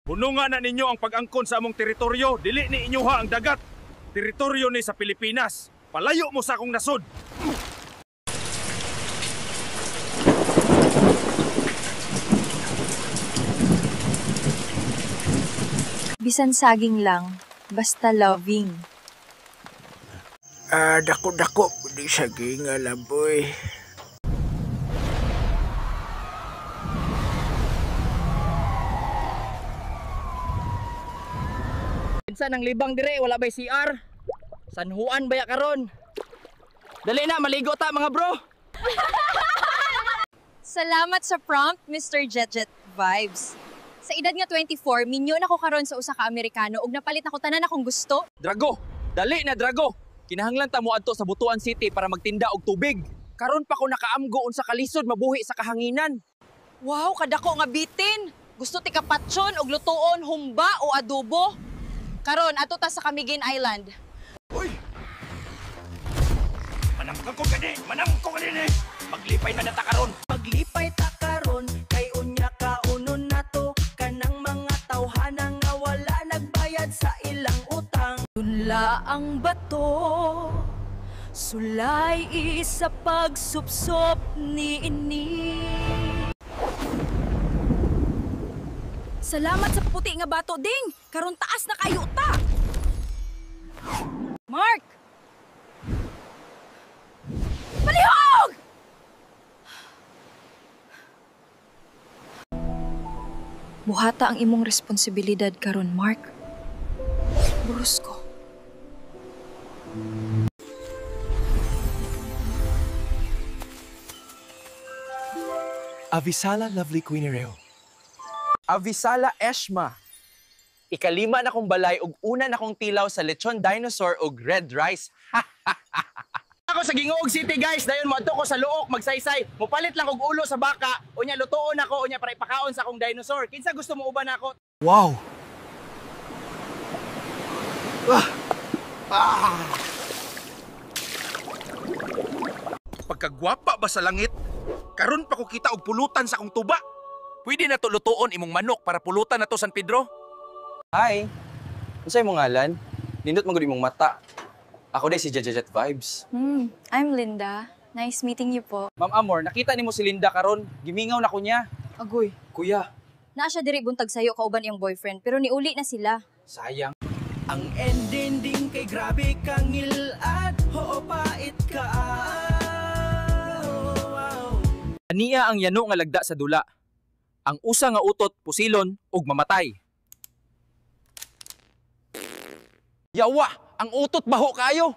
Hununga na ninyo ang pag-angkon sa among teritoryo, dili ni inyuha ang dagat. Teritoryo ni sa Pilipinas. Palayo mo sa akong nasod. Bisan saging lang, basta loving. Ah, dako-dako di saging laboy. Kinsa nang libang dire wala bay CR? San Juan baya karon? Dali na maligo ta mga bro. Salamat sa prompt, Mr. Jetjet Vibes. Sa edad nga 24, minyo na ko karon sa usa ka Amerikano ug napalit nako tanan akong gusto. Drago, dali na Drago. Kinahanglan ta mo adto sa Butuan City para magtinda og tubig. Karon pa ko nakaamgo unsa kalisod mabuhi sa kahanginan. Wow, kadako nga bitin. Gusto ti kapatson og lutuon humba o adobo. Karon ato ta sa Camiguin Island. Manamkang ko gani, manamkong gani. Maglipay na nata karon. Maglipay ta karon kay unya kaunon nato kanang mga tawhana nga wala nagbayad sa ilang utang. Tunla ang bato, sulay isa pagsupsop ni ini. Salamat sa puti nga bato, ding! Karon taas na kayo ta! Mark! Palihog! Buhata ang imong responsibilidad karon, Mark. Brusko. Avisala Lovely Queen Ereo. Avisala Eshma. Ikalima na kong balay ug una na kong tilaw sa lechon dinosaur ug red rice. Ako sa Gingoog City guys, dayon moadto ko sa Luok magsaysay. Mopalit lang og ulo sa baka, unya lutuon ako unya para ipakaon sa akong dinosaur. Kinsa gusto mo uban ako? Wow! Pagkagwapa ba sa langit? Karon pa ko kita og pulutan sa akong tuba. Pwede na to lutuon imong manok para pulutan na to San Pedro. Hi. Unsay imong ngalan? Nindot man gud imong mata. Ako day si Jajajet Vibes. I'm Linda. Nice meeting you po. Ma'am Amor, nakita nimo si Linda karon. Gimingaw na ko niya. Agoy. Kuya, Naa siya diri buntag sayo kauban iyang boyfriend pero niuli na sila. sayang. Ang ending kay grabe kang ilad, hoo pait ka. Wow. Aniya ang yano nga lagda sa dula. Ang usa nga utot pusilon ug mamatay. Yawa, ang utot baho kayo.